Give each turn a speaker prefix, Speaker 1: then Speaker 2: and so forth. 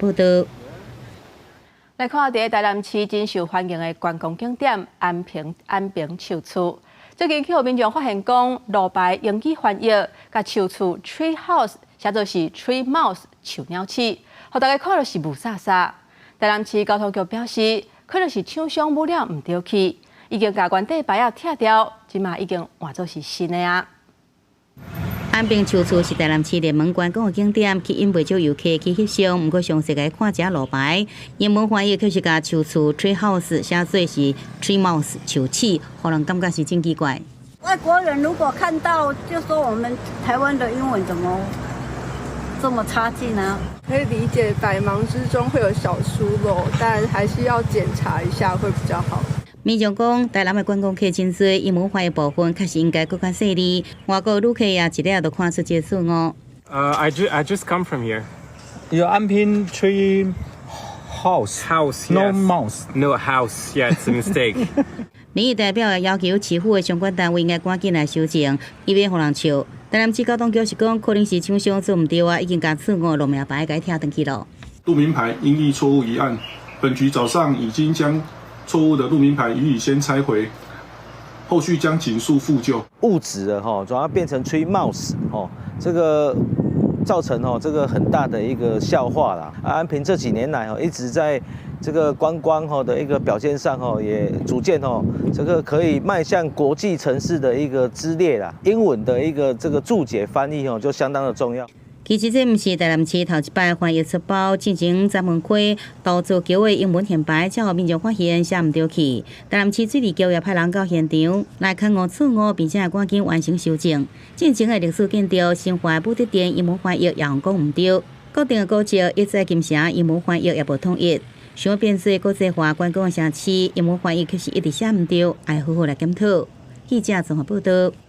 Speaker 1: 報道。
Speaker 2: 來看佇台南市真受歡迎的觀光景點安平安平樹厝，最近去予民眾發現講路牌英語翻譯，共樹厝 tree house 寫做是 tree mouse 樹貓鼠，予大家看著是霧煞煞。台南市交通局表示，可能是廠商抹了毋著去，已經共原底牌仔拆掉，這馬已經換做是新的啊。
Speaker 1: 安平樹厝是台南市熱門觀光的景點，吸引袂少遊客去翕相。毋過詳細共看這路牌，英文翻譯卻是共樹厝 tree house 寫做是 tree mouse 樹鼠，予人感覺是真奇怪。
Speaker 3: 外國人如果看到，就說我們台灣的英文怎麼這麼差勁呢？
Speaker 4: 可以理解百忙之中會有小疏漏，但還是要檢查一下會比較好。
Speaker 1: 民眾講，台南的觀光客真濟，英文翻譯部分確實應該閣較細膩。外國旅客也一下就看出這個錯誤。
Speaker 5: I just come from here.
Speaker 6: Your 安平 tree house.
Speaker 5: House,
Speaker 6: no
Speaker 5: yes.
Speaker 6: mouse.
Speaker 5: No house. Yeah, it's a mistake.
Speaker 1: 民意代表也要求市府的相關單位應該趕緊來修正，以免予人笑。台南市交通局是講，可能是廠商做毋著啊，已經共錯誤路名牌共拆轉去囉。
Speaker 7: 路名牌音譯錯誤一案，本局早上已經將錯誤的路名牌予以先拆回，後續將盡速復舊。
Speaker 8: 誤植了哈，主要變成 tree mouse 哦，這個造成哦這個很大的一個笑話啦。安平這幾年來哦一直在這個觀光吼的一個表現上吼，也逐漸吼這個可以邁向國際城市的一個之列啦。英文的一個這個註解翻譯哦就相當的重要。
Speaker 1: 其實這毋是台南市頭一擺翻譯出包，進前鏨門溪頭造橋的英文現牌，才予民眾發現寫毋著去。台南市水利局也派人到現場來勘誤錯誤，並且趕緊完成修正。進前的歷史建築新華武德殿英文翻譯也予講毋著，國定的古蹟一再金城英文翻譯也無統一，想欲變做國際化觀光城市，英文翻譯卻是一直寫毋著，愛好好來檢討。記者綜合報道。